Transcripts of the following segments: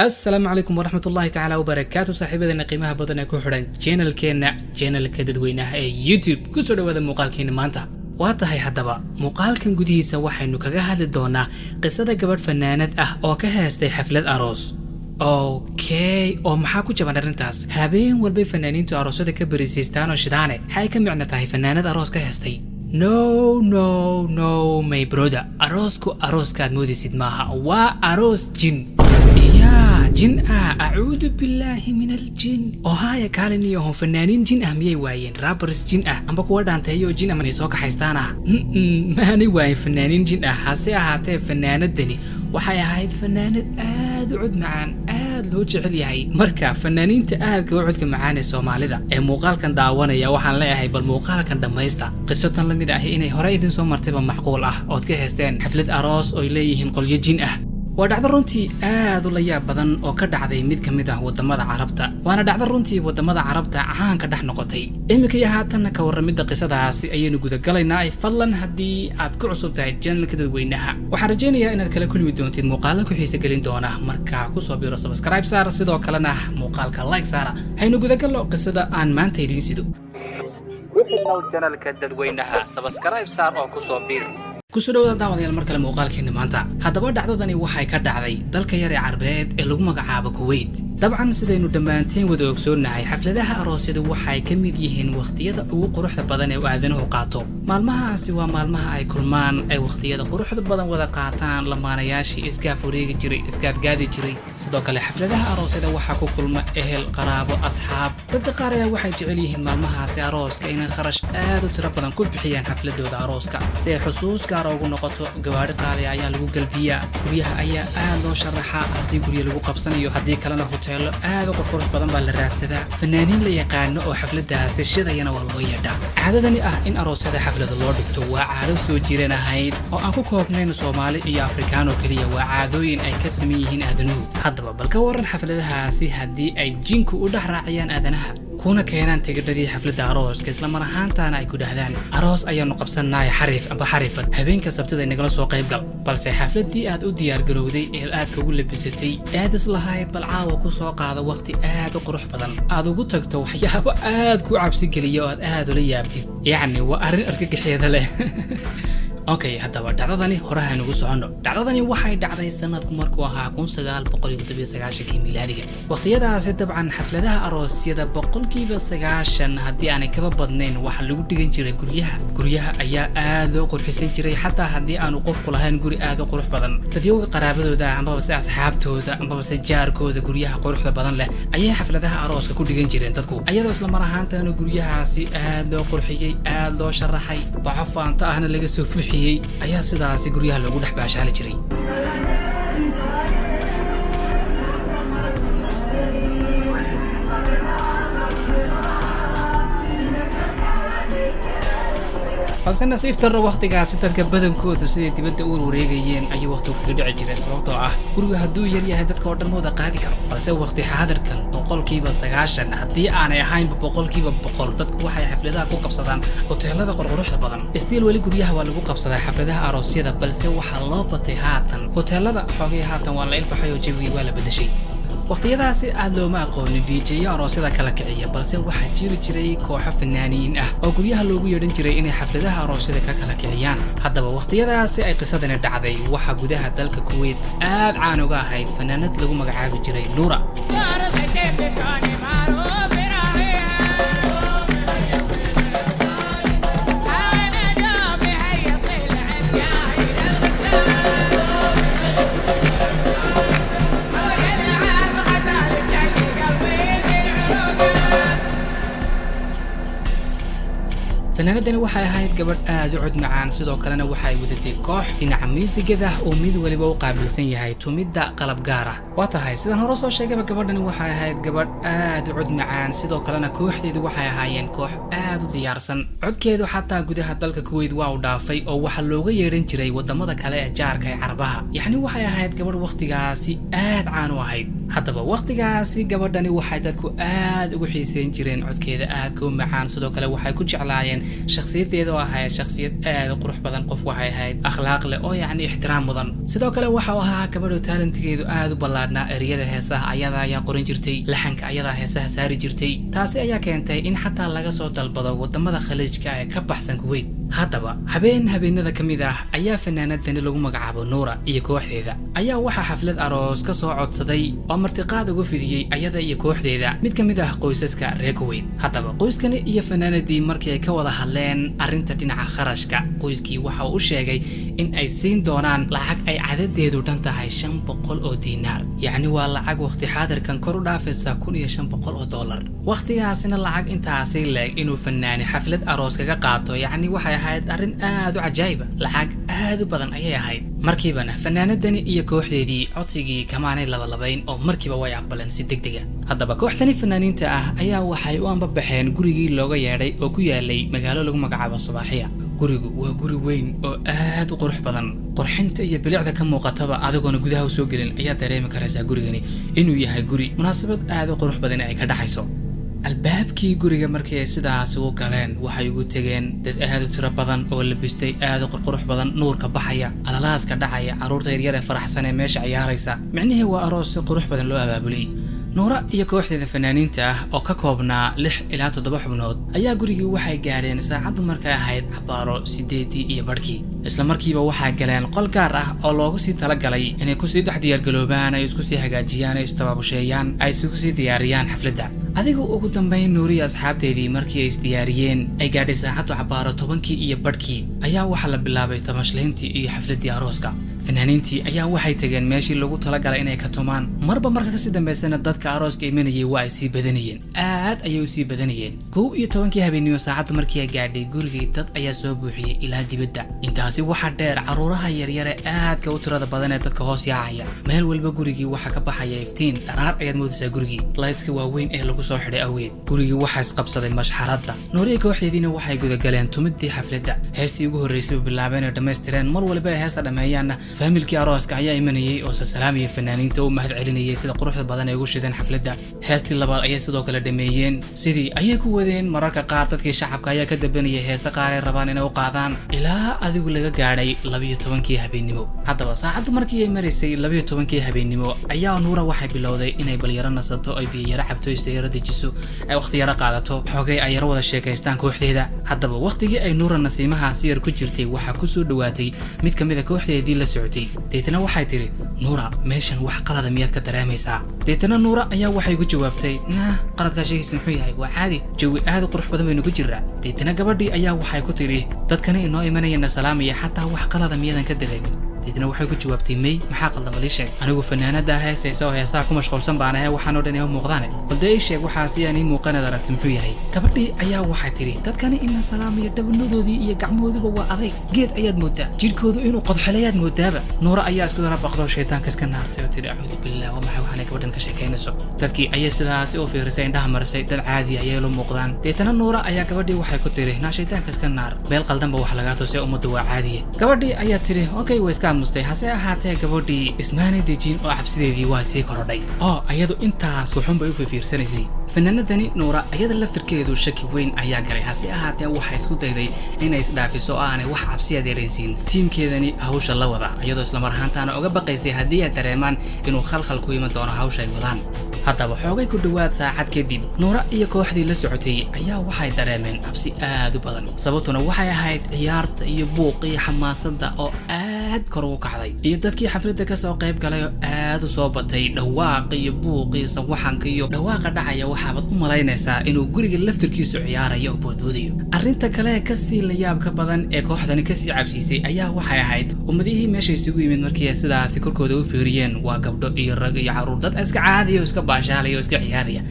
Asalaamu calaykum waraxmat ullahi tacaala wabarakaatu. Saaxiibadeena qiimaha badan ee ku xidhan channelkeena, channelka dadweynaha ee YouTube, kusoo dhawaada muuqaalkeena maanta. Waa tahay, haddaba muuqaalkan gudihiisa waxaynu kaga hadli doonaa qisada gabadh fanaanad ah oo ka heestay xaflad aroos. Okay, oo maxaa ku jaban arrintaas? Habeen walbay fanaaniintu aroosyada ka berisiistaan oo shidaane, maxay ka micno tahay fanaanad aroos ka heestay? No, no, no, my brother, aroosku arooska aad moodaysid maaha, waa aroos jin. Yaa jin ah? Acuudu billaahi min aljin. Oo haaya kaalin iyo hon, fanaaniin jin ah miyay waayeen? Rappers jin ah amba kuwa dhaanteeyo jin ah may soo kaxaystaan ah? Maanay waayin fanaaniin jin ah. Hase ahaatee, fanaanadani waxay ahayd fanaanad aad u cod macaan, aad loo jecel yahay. Marka fanaaniinta aadka u codka macaan ee Soomaalida ee muuqaalkan daawanaya, waxaan leeyahay bal muuqaalkan dhammaysta. Qiso tan la mid ah inay hore idin soo martayba macquul ah ood ka heesteen xaflad aroos oy leeyihiin qolyo jin ah. Waa dhacdo runtii aad u la yaab badan oo ka dhacday mid ka mid ah waddamada Carabta, waana dhacdo runtii waddamada Carabta caanka dhex noqotay. Iminka iyo haatanna ka warramidda qisadaasi ayaynu gudagalaynaa. Fadlan, haddii aad ku cusub tahay channelka dadweynaha, waxaan rajaynayaa inaad kala kulmi doontid muuqaalo ku xiisa gelin doona. Markaa kusoo biro, subscribe saar, sidoo kalena muuqaalka like saara. Haynu gudagallo qisada aan maanta idiin sido. Channelka dadweynaha subscribe saar oo kusoo bir. Kusoo dhawaada, daawadayaal, mar kale muuqaalkeena maanta. Haddaba dhacdadani waxay ka dhacday dalka yar ee Carbeed ee lagu magacaabo Kuwait. Dabcan, sidaynu dhammaanteen wada ogsoonnahay, xafladaha aroosyadu waxay ka mid yihiin wakhtiyada ugu quruxda badan ee uu aadanuhu qaato. Maalmahaasi waa maalmaha ay kulmaan, ay wakhtiyada quruxda badan wada qaataan lamaanayaashii iskaaf wareegi jiray, iskaadgaadi jiray. Sidoo kale xafladaha aroosyada waxaa ku kulma ehel, qaraabo, asxaab. Dadka qaar ayaa waxay jecel yihiin maalmahaasi arooska inay kharash aad u tiro badan ku bixiyaan xafladooda arooska si ay xusuus gaara ugu noqoto. Gawaadhi qaali ayaa lagu galbiyaa, guryaha ayaa aad loo sharaxaa haddii guryo lagu qabsanayo, haddii kalena hoteelo aad u qurqurux badan baa la raadsadaa. Fanaaniin la yaqaano oo xafladaasi shidayana waa loo yeedhaa. Caadadani ah in aroosyada xaflada loo dhigto waa caado soo jireen ahayd oo aan ku koobnayn Soomaali iyo Afrikaan oo keliya, waa caadooyin ay ka saman yihiin aadanuhu. Haddaba bal ka waran xafladahaasi haddii ay jinku u dhex raaciyaan aadanaha, kuna keenaan tigidhadii xafladda arooska, isla mar ahaantaana ay ku dhahdaan, "Aroos ayaanu qabsannahay, xariif amba xariifad, habeenka Sabtida inagala soo qayb gal"? Balse xafladdii aad u diyaargarowday ee aadka ugu labisatay, aad islahayd bal caawa ku soo qaado waqti aad u qurux badan, aad ugu tagto waxyaabo aad ku cabsi geliya oo aad aad ula yaabtid, yacni waa arrin argagaxeeda leh. Okay, haddaba dhacdadani horaha inugu soconno. Dhacdadani waxay dhacday sanadku markuu ahaa 1997-kii miilaadiga. Waqtiyadaasi dabcan xafladaha aroosyada 90% haddii aanay kaba badnayn waxaa lagu dhigan jiray guryaha. Guryaha ayaa aad loo qurxisan jiray. Xataa haddii aanu qofku lahayn guri aad u qurux badan, dadyowga qaraabadooda ambaba se asxaabtooda ambaba se jaarkooda guryaha quruxda badan leh ayay xafladaha arooska ku dhigan jireen dadku, ayadoo isla mar ahaantaana guryahaasi aad loo qurxiyey, aad loo sharaxay, baco faanta ahna laga soo buuxiyey, ayaa sidaasi guryaha loogu dhex baashaali jiray. Balse nasiib darro, wakhtigaasi dadka badankoodu siday dibadda u wareegayeen ayuu wakhtigu kaga dhici jiray, sababtoo ah gurigu hadduu yar yahay dadka oo dhan ma wada qaadi karo. Balse wakhti xaadirkan 90% haddii aanay ahaynba 100% dadku waxay xafladaha ku qabsadaan hoteelada qurquruxda badan. Still weli guryaha waa lagu qabsadaa xafladaha aroosyada, balse waxaa loo batay haatan hoteelada. Xoogay haatan waa la ilbaxay oo jawigii waa la bedeshay. Waqtiyadaasi aad looma aqoonin DJ-yo aroosyada kala kiciya, balse waxaa jiri jiray kooxo fanaaniin ah oo guryaha loogu yeedhan jiray inay xafladaha aroosyada ka kala kiciyaan. Haddaba waqtiyadaasi ay qisadani dhacday, waxaa gudaha dalka Kuweyt aad caan uga ahayd fanaanad lagu magacaabi jiray Nuura. Fanaanadani waxay ahayd gabadh aad u cod macaan, sidoo kalena waxay wadatay koox dhinaca muusigada oo mid waliba u qaabilsan yahay tumidda qalab gaar ah. Waa tahay, sidaan hore soo sheegayba, gabadhani waxay ahayd gabadh aad u cod macaan, sidoo kalena kooxdeedu waxay ahaayeen koox aad u diyaarsan. Codkeedu xataa gudaha dalka Kuweyt waa uu dhaafay oo waxaa looga yeedhan jiray wadamada kale ee jaarka ee Carabaha. Yacni waxay ahayd gabadh wakhtigaasi aad caan u ahayd. Haddaba wakhtigaasi gabadhani waxay dadku aad ugu xiiseyn jireen codkeeda aadka u macaan, sidoo kale waxay ku jeclaayeen Shakhsiyadeeda oo ahayd shakhsiyad aad u qurux badan, qof waxay ahayd akhlaaq leh oo yacni ixtiraam mudan. Sidoo kale waxa uu ahaa gabadhu talentigeedu aad u ballaadhnaa. Ereyada heesaha ayada ayaa qoran jirtay, laxanka ayadaa heesaha saari jirtay. Taasi ayaa keentay in xataa laga soo dalbado wadamada Khaliijka ee ka baxsan Kuwait. Haddaba habeen habeenada ka mid ah ayaa fanaanadani lagu magacaabo Nuura iyo kooxdeeda ayaa waxaa xaflad aroos ka soo codsaday oo martiqaad ugu fidiyey ayada iyo kooxdeeda mid ka mid ah qoysaska reer Kuwait. Haddaba qoyskani iyo fanaanadii markii ay ka wada hadleen arrinta dhinaca kharashka, qoyskii waxa uu u sheegay in ay siin doonaan lacag ay cadadeedu dhan tahay 500 oo diinaar, yacni waa lacag waqti xaadirkan kor u dhaafaysa $1500. Wakhtigaasina lacag intaasi leeg inuu fanaani xaflad aroos kaga qaato, yacni waxay ahayd arrin aad u cajaa'iba, lacag aad u badan ayay ahayd. Markiibana fanaanadani iyo kooxdeedii codsigii kamaanay labalabayn oo markiiba way aqbaleen si degdega. Haddaba kooxdani fanaaniinta ah ayaa waxay u ambabaxeen gurigii looga yeedhay oo ku yaalay magaalo lagu magacaabo Sabaaxiya. Gurigu waa guri weyn oo aad u qurux badan. Qurxinta iyo bilicda ka muuqataba adigoona gudaha usoo gelin ayaa dareemi karaysaa gurigani inuu yahay guri munaasabad aad u qurux badan ay ka dhaxayso. Albaabkii guriga markii ay sidaas ugu galeen, waxay ugu tegeen dad aad u tiro badan oo labistay aad u qurqurux badan, nuurka baxaya, alalaaska dhacaya, carruurta yaryar ee faraxsan ee meesha ciyaaraysa. Micnihii waa aroos si qurux badan loo abaabulay. Nuura iyo kooxdeeda fanaaniinta ah oo ka koobnaa 6 ilaa 7 xubnood ayaa gurigii waxay gaadheen saacaddu markay ahayd cabbaaro 8:30. Isla markiiba waxaa galeen qol gaar ah oo loogu sii talagalay inay kusii dhex diyaargaloobaan, ay isku sii hagaajiyaan, ay istabaabusheeyaan, ay isugu sii diyaariyaan xafladda. Adigu ugu dambayn Nuuriya asxaabteedii markii ay isdiyaariyeen, ay gaadhay saacaddu cabbaaro 10:30, ayaa waxaa la bilaabay tamashlayntii iyo xafladdii arooska. Fanaaniintii ayaa waxay tageen meeshii lagu talagalay inay ka tumaan. Marba marka kasii dambaysana dadka arooska imanayay waa ay sii badanayeen, aad ayay u sii badanayeen. 11-kii habeennimo saacaddu markii ay gaadhay, gurigii dad ayaa soo buuxiyey ilaa dibadda. Intaasi waxaa dheer caruuraha yaryare aadka u tirada badan ee dadka hoos yaacaya. Meel walba gurigii waxaa ka baxaya iftiin, dharaar ayaad moodaysaa gurigii, laytka waaweyn ee lagu soo xidhay awgeed. Gurigii waxaa isqabsaday mashxaradda. Nuuriya kooxdeediina waxay gudagaleen tumidii xafladda. Heestii ugu horreysay bilaabeen oo dhammaystireen. Mar waliba ay heesta dhammeeyaanna, faamilkii arooska ayaa imanayay oo sasalaamaya fanaaniinta, u mahad celinayay sida quruxda badan ay ugu shideen xafladda. Heestii labaad ayay sidoo kale dhameeyeen, sidii ayay ku wadeen. Mararka qaar dadkii shacabka ayaa ka dambanayay heese qaar ay rabaan inay u qaadaan, ilaa adigu laga gaadhay 12-kii habeennimo. Haddaba saacaddu markii ay maraysay 12-kii habeennimo ayaa Nuura waxay bilowday inay balyaro nasato, ay biyayaro cabto, istayaro dejiso, ay waqti yaro qaadato, xoogay ay yaro wada sheekaystaan kooxdeeda. Haddaba waqtigii ay Nuura nasiimahaasi yar ku jirtay, waxaa kusoo dhowaatay mid ka mid a kooxdeedii la socotay. Deetana waxay tidhi, "Nuura, meeshan wax qalada miyaad ka dareemaysaa?" Deetana Nuura ayaa waxay ku jawaabtay, "Nah, qaladkaa sheegaysa muxuu yahay? Waa caadi, jawi aad u qurux badan baynu ku jiraa." Deetana gabadhii ayaa waxay ku tidhi, "Dadkani inoo imanayana salaamaya, xataa wax qalada miyadan ka dareemin?" Deetna waxay ku jawaabtay, "May, maxaa qaldan? Bal ii sheeg. Anigu fanaanada heesaysa oo heesaha ku mashquulsan baan ahay, waxaan oo dhan ima muuqdaane. Bal dee ii sheeg, waxaasi aan ii muuqanaad aragti muxuu yahay?" Gabadhii ayaa waxay tidhi, "Dadkani ina salaamaya dhabannadoodii iyo gacmahooduba waa adayg, geed ayaad moodaa, jidhkoodu inuu qodxelayaad moodaaba." Nuura ayaa isku yara baqdo, shaytaanka iska naartay oo tidhi, "Acuudu billah, waa maxay waxaanay gabadhan ka sheekaynayso?" Dadkii ayay sidaasi u fiirisay, indhaha marisay, dad caadi ayay la muuqdaan. Deetana Nuura ayaa gabadhii waxay ku tidhi, "Naa, shaytaanka iska naar, meel qaldanba wax lagaa tusay, ummadda waa caadiye." Gabadhii ayaa tidhi, "Okay." Way iska aamustay. Hase ahaatee gabadhii ismaanay dejin oo cabsideedii waa sii korodhay, oo ayadu intaas wuxuun bay u fiirsanaysay. Fanaanadani Nuura ayada laftirkeedu shaki weyn ayaa galay. Hase ahaatee waxay isku dayday inay isdhaafiso oo aanay wax cabsi adeeraysiin tiimkeedani hawsha la wada, iyadoo islamar ahaantaana uga baqaysay haddii ay dareemaan inuu khalkhal ku iman doono hawsha ay wadaan. Haddaba xoogay ku dhowaad saacad kadib, Nuura iyo kooxdii la socotay ayaa waxay dareemeen cabsi aad u badan. Sababtuna waxay ahayd ciyaarta iyo buuq iyo xamaasadda oo aad kor ugu kacday, iyo dadkii xafladda kasoo qayb galay oo aad u soo batay. Dhawaaqa iyo buuq iyo sawaxanka iyo dhawaaqa dhacaya, waxaabaad u malaynaysaa inuu guriga laftirkiisu ciyaarayo oo boodboodayo. Arrinta kale kasii layaabka badan ee kooxdani kasii cabsiisay ayaa waxay ahayd ummadihii meesha isugu yimid markii ay sidaasi korkooda u fiiriyeen, waa gabdho iyo rag iyo caruur, dad iska caadiya oo iska baashaalaya oo iska ciyaaraya.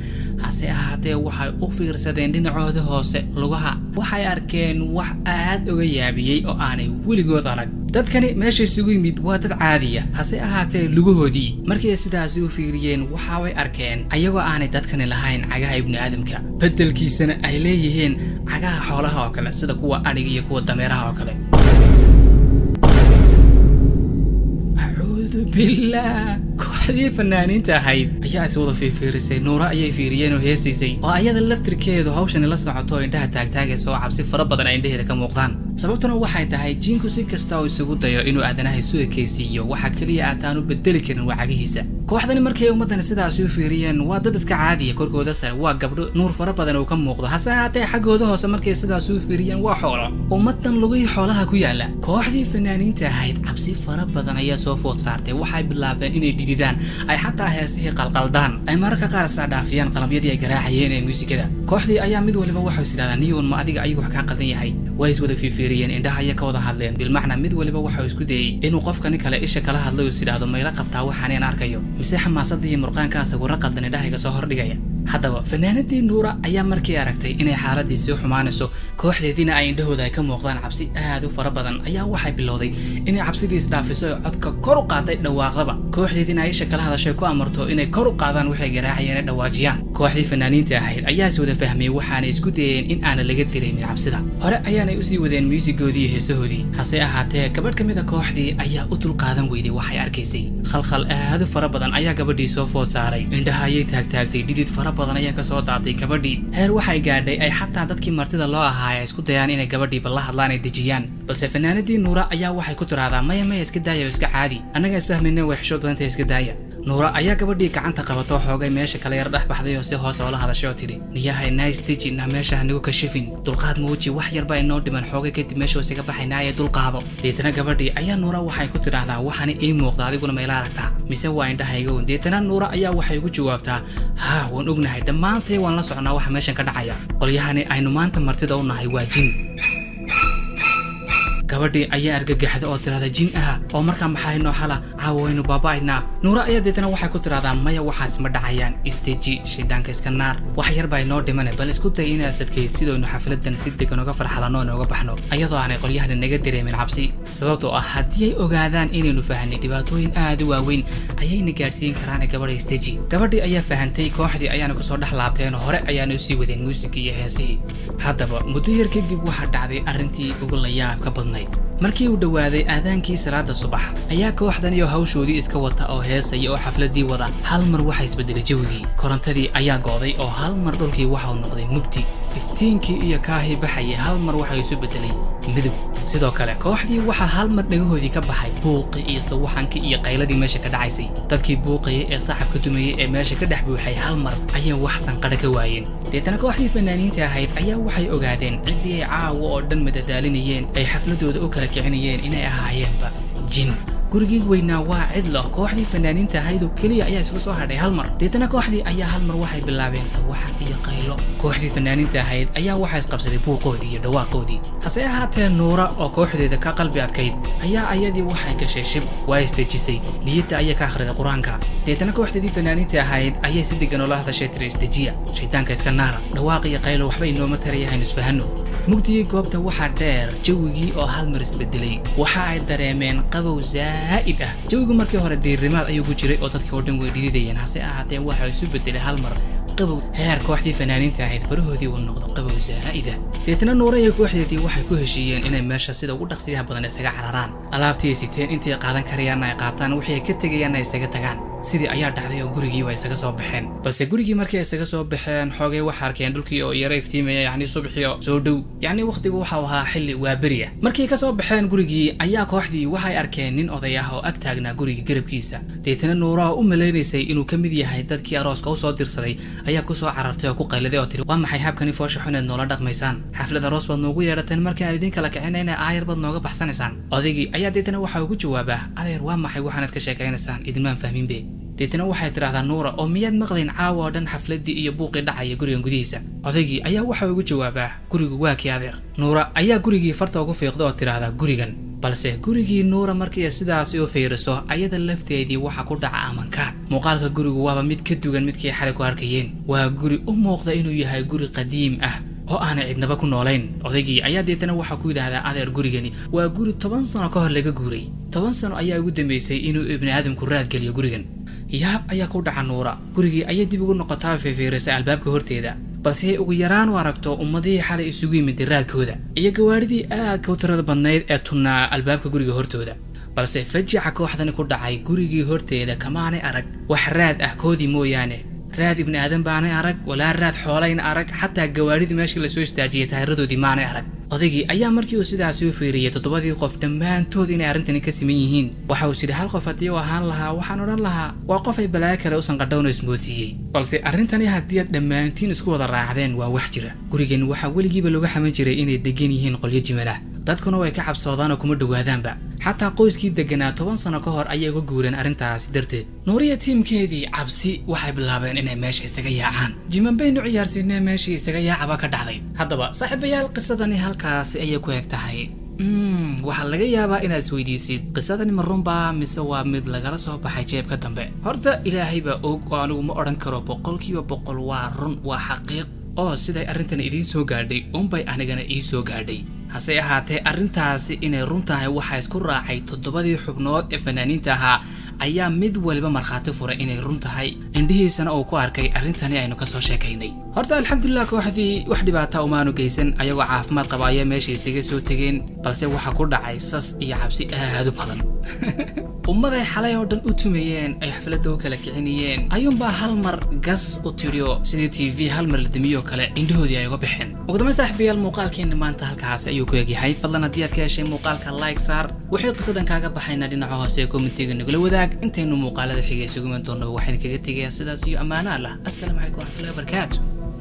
Hase ahaatee waxay u fiirsadeen dhinacooda hoose, lugaha. Waxay arkeen wax aad uga yaabiyey oo aanay weligood arag. Dadkani meesha isugu yimid waa dad caadiya, hase ahaatee lugahoodii markii ay sidaasi u fiiriyeen, waxaabay arkeen ayagoo aanay dadkani lahayn cagaha ibni aadamka, beddelkiisana ay leeyihiin cagaha xoolaha oo kale, sida kuwa adhiga iyo kuwa dameeraha oo kale. Acuudu Bilaa kooxdii fanaaniinta ahayd ayaa is wada fiifiirisay. Nuura ayay fiiriyeen oo heesaysay, oo ayada laftirkeedu hawshani la socoto oo indhaha taagtaagaysa, oo cabsi fara badan ay indhaheeda ka muuqdaan. Sababtuna waxay tahay, jiinku si kasta oo isugu dayo inuu aadanaha isu ekaysiiyo, waxa keliya aataan u bedeli karin waa cagihiisa. Kooxdani markay ummaddani sidaasi u fiiriyeen, waa dad iska caadiya, korkooda sare waa gabdho nuur fara badan uu ka muuqdo, hase ahaatee xaggooda hoose markay sidaas u fiiriyeen waa xoolo, ummaddan lugihii xoolaha ku yaala. Kooxdii fanaaniinta ahayd cabsi fara badan ayaa soo food saartay. Waxay bilaabeen inay dhididaan, ay xataa heesihii qalqaldaan, ay mararka qaar isla dhaafiyaan qalabyadii ay garaacayeen ee muusikada. Kooxdii ayaa mid waliba waxau is idhahdaa, "Niyuun, ma adiga ayagu wax kaa qaldan yahay?" Way is wada fiifiiriyeen, indhaha ayay ka wada hadleen. Bilmacnaa, mid waliba waxau isku dayey inuu qofka nin kale isha kala hadlay oo is idhaahdo, "Mayla qabtaa waxaaneen arkayo, mise xamaasadda iyo murqaankaa sawirro qaldan indhahayga soo hordhigaya?" Haddaba fanaanadii Nuura ayaa markii aragtay inay xaaladii sii xumaanayso, kooxdeediina ay indhahooda ay ka muuqdaan cabsi aad u fara badan, ayaa waxay bilowday inay cabsidii isdhaafiso ee codka kor u qaaday, dhawaaqdaba. Kooxdeediina ay isha kala hadashay, ku amarto inay kor u qaadaan waxay garaacayeen ee dhawaajiyaan. Kooxdii fanaaniinta ahayd ayaa is wada fahmay, waxaanay isku dayeen in aanan laga dareemin cabsida. Hore ayaanay usii wadeen muusigoodii iyo heesahoodii. Hase ahaatee gabadh ka mid a kooxdii ayaa u dulqaadan weyday waxay arkaysay. Khalkhal aad u fara badan ayaa gabadhii soo food saaray. Indhaha ayay taagtaagtay, dhidid fara badan ayaa kasoo daatay gabadhii. Heer waxay gaadhay ay xataa dadkii martida loo ahaa ay isku dayaan inay gabadhiiba la hadlaan, ay dejiyaan. Balse fanaanadii Nuura ayaa waxay ku tiraahdaa, "Maya, maya, iska daaya oo iska caadi, annaga isfahmayna, way xishood badantay, iska daaya." Nuura ayaa gabadhii gacanta qabatoo xoogay meesha kale yar dhex baxday oo si hoose oola hadashay oo tidhi, "Niyahay, nice, na meesha hanigu kashifin, dulqaad muuji, wax yarba inoo dhiman, xoogay kadib meesha isaga baxaynaaye, dulqaado." Deetana gabadhii ayaa Nuura waxay ku tidhaahdaa, "Waxani ii muuqda, adiguna mayla aragtaa mise waa indhahayga un?" Deetana Nuura ayaa waxay ugu jawaabtaa, "Haa, waan ognahay, dhammaantay waan la socnaa waxa meeshan ka dhacaya. Qolyahani aynu maanta martida u nahay waa jin." Gabadhii ayaa argagaxda oo tirahda, "Jin ah? Oo markaa maxaa inoo xala? Caawa waynu baaba'aynaa." Nuura ayaa deetana waxay ku tidhahdaa, "Maya, waxaas ma dhacayaan, isdeji, shaydaanka iska naar, wax yar baa inoo dhimane. Bal isku day inaad sadkayd sidaynu xafladan si degan uga farxalano, nooga baxno, ayadoo aanay qolyahani naga dareemin cabsi, sababtoo ah haddii ay ogaadaan inaynu fahanay, dhibaatooyin aad u waaweyn ayayna gaadhsiin karaan. Gabadha isdeji." Gabadhii ayaa fahantay, kooxdii ayaana kusoo dhex laabteen, hore ayaana usii wadeen muusigii iyo heesihii. Haddaba muddo yar kadib waxaa dhacday arrintii ugu layaabka badnayd. Markii uu dhowaaday aadaankii salaada subax ayaa kooxdan iyo hawshoodii iska wata oo heesaya oo xafladii wada, hal mar waxaa isbedelay jawigii. Korontadii ayaa go'day oo hal mar dhulkii waxau noqday mugdi. Iftiinkii iyo kaahii baxayay hal mar waxa isu bedelay midow. Sidoo kale kooxdii waxaa hal mar dhagahoodii ka baxay buuqii iyo sawaxankii iyo qayladii meesha ka dhacaysay. Dadkii buuqayay ee sacabka dumayay ee meesha ka dhex buuxay hal mar ayay wax sanqadha ka waayeen. Deetana kooxdii fanaaniinta ahayd ayaa waxay ogaadeen ciddii ay caawa oo dhan madadaalinayeen, ay xafladooda u kala kicinayeen, inay ahaayeenba jin. Gurigii weynaa waa cidlo, kooxdii fanaaniinta ahayd oo keliya ayaa isugu soo hadhay hal mar. Deetana kooxdii ayaa hal mar waxay bilaabeen sawaxan iyo qaylo. Kooxdii fanaaniinta ahayd ayaa waxaa isqabsaday buuqoodii iyo dhawaaqoodii. Hase ahaatee Nuura oo kooxdeeda ka qalbi adkayd ayaa ayadii waxay gashay shib, waa isdejisay, niyadda ayay ka akhriday Qur-aanka. Deetana kooxdeedii fanaaniinta ahayd ayay si degan oola hadashay, tiri, "Isdejiya, shaydaanka iska naara, dhawaaq iyo qaylo waxba inooma tarayahaynu isfahanno." Mugdigii goobta waxaa dheer jawigii oo hal mar isbedelay. Waxa ay dareemeen qabow zaa'id ah. Jawigu markii hore diirimaad ayuu ku jiray oo dadkii oo dhan way dhididayeen. Hase ahaatee waxa isu bedelay hal mar qabow, heer kooxdii fanaaniinta ahayd farahoodii uu noqdo qabow zaa'id ah. Deetna Nuura iyo kooxdeedii waxay ku heshiiyeen inay meesha sida ugu dhaqsiyaha badan isaga cararaan, alaabtii ay siteen intay qaadan karayaanna ay qaataan, wixii ay ka tegayaanna ay isaga tagaan. Sidii ayaa dhacday oo gurigii waa isaga soo baxeen. Balse gurigii markii ay isaga soo baxeen, xoogay waxaa arkeen dhulkii oo yara iftiimaya, yacni subaxii oo soo dhow, yacni wakhtigu waxau ahaa xilli waaberi ah. Markii ka soo baxeen gurigii ayaa kooxdii waxay arkeen nin oday ah oo ag taagnaa guriga garabkiisa. Deetana Nuura oo u malaynaysay inuu ka mid yahay dadkii arooska usoo dirsaday ayaa kusoo carartay oo ku qayliday oo tiri, "Waa maxay habkani foosha xuneed noola dhaqmaysaan? Xaflad aroos baad noogu yeedhateen, markii aan idin kala kicinayna aayar baad nooga baxsanaysaan." Odaygii ayaa deetana waxa ugu jawaabaa, "Adeer, waa maxay waxaanaad ka sheekaynaysaan? Idinmaan fahminbe." Deetana waxay tidhahdaa Nuura, "Oo miyaad maqlayn caawa oo dhan xafladdii iyo buuqii dhacaya gurigan gudihiisa?" Odaygii ayaa waxa ugu jawaabaa, "Gurigu waa kii, adeer?" Nuura ayaa gurigii farta ugu fiiqda oo tidhaahdaa, "Gurigan." Balse gurigii Nuura markii sidaasi u fiiriso, ayada lafteedii waxa ku dhaca amankaag. Muuqaalka gurigu waaba mid ka duwan midkii xalay ku arkayeen. Waa guri u muuqda inuu yahay guri qadiim ah oo aanay cidnaba ku noolayn. Odaygii ayaa deetana waxaa ku yidhaahdaa, "Adeer, gurigani waa guri 10 sano ka hor laga guuray. 10 sano ayaa ugu dambeysay inuu ibni aadamku raadgeliyo gurigan." Yaab ayaa ku dhaca Nuura. Gurigii ayay dib ugu noqotaa, fiifiirisa albaabka horteeda, balse ay ugu yaraan u aragto ummadihii xalay isugu yimid raadkooda iyo gawaadhidii aadka u tirada badnayd ee tunnaa albaabka guriga hortooda. Balse fajica kooxdani ku dhacay, gurigii horteeda kamaanay arag wax raad ah koodii mooyaane. Raad ibni aadan baanay arag, walaa raad xoolayna arag, xataa gawaadhidii meeshii lasoo istaajiyay taayiradoodii maanay arag. Odaygii ayaa markii uu sidaasi u fiiriyey toddobadii qof dhammaantood inay arrintani ka siman yihiin, waxa uu sidhi: "Hal qof haddii uu ahaan lahaa, waxaan odhan lahaa waa qof ay balaayo kale u sanqadhowna ismoodsiiyey, balse arrintani haddii aad dhammaantiin isku wada raacdeen, waa wax jira. Gurigan waxaa weligiiba lagu xaman jiray inay degan yihiin qolyo jimanah, dadkuna way ka cabsoodaan oo kuma dhowaadaanba. Xataa qoyskii deganaa 10 sano ka hor ayay uga guureen arrintaasi darteed." Nuuriya tiimkeedii cabsi waxay bilaabeen inay meesha isaga yaacaan. Jiman baynu ciyaarsiinee, meeshii isaga yaacaba ka dhacday. Haddaba saaxiibayaal, qisadani halkaasi ayay ku eg tahay. Waxaa laga yaabaa inaad isweydiisid: qisadani ma runbaa mise waa mid lagala soo baxay jeebka dambe? Horta Ilaahay baa og, oo anigu ma odhan karo 100% waa run, waa xaqiiq, oo siday arrintan idiin soo gaadhay unbay anigana ii soo gaadhay. Hase ahaatee, arrintaasi inay run tahay waxaa isku raacay toddobadii xubnood ee fanaaniinta ahaa ayaa mid waliba markhaati furay inay run tahay, indhihiisana uu ku arkay arrintani aynu kasoo sheekaynay. Horta alxamdulilah, kooxdii wax dhibaata umaanu geysan, ayagoo caafimaad qaba ayaa meesha isaga soo tegeen, balse waxaa ku dhacay sas iyo cabsi aad u badan. Ummaday xalay oo dhan u tumayeen, ay xafladda u kala kicinayeen, ayuunbaa hal mar gas u tidhiyo, sidii TV hal mar la damiyoo kale indhahoodii ay uga baxeen. Ugu dambayn saaxiibayaal, muuqaalkeena maanta halkaas ayuu ku egyahay. Fadlan haddii aad ka heshay muuqaalka, like saar. Wixii qisadan kaaga baxayna dhinaca hoose ee commentiga nagula wadaag. Intaynu muuqaalada xigay isugu iman doonaba, waxaan kaga tegayaa sidaas iyo ammaano Allah. Assalaamu calaykum waraxmatullahi wabarakaatu.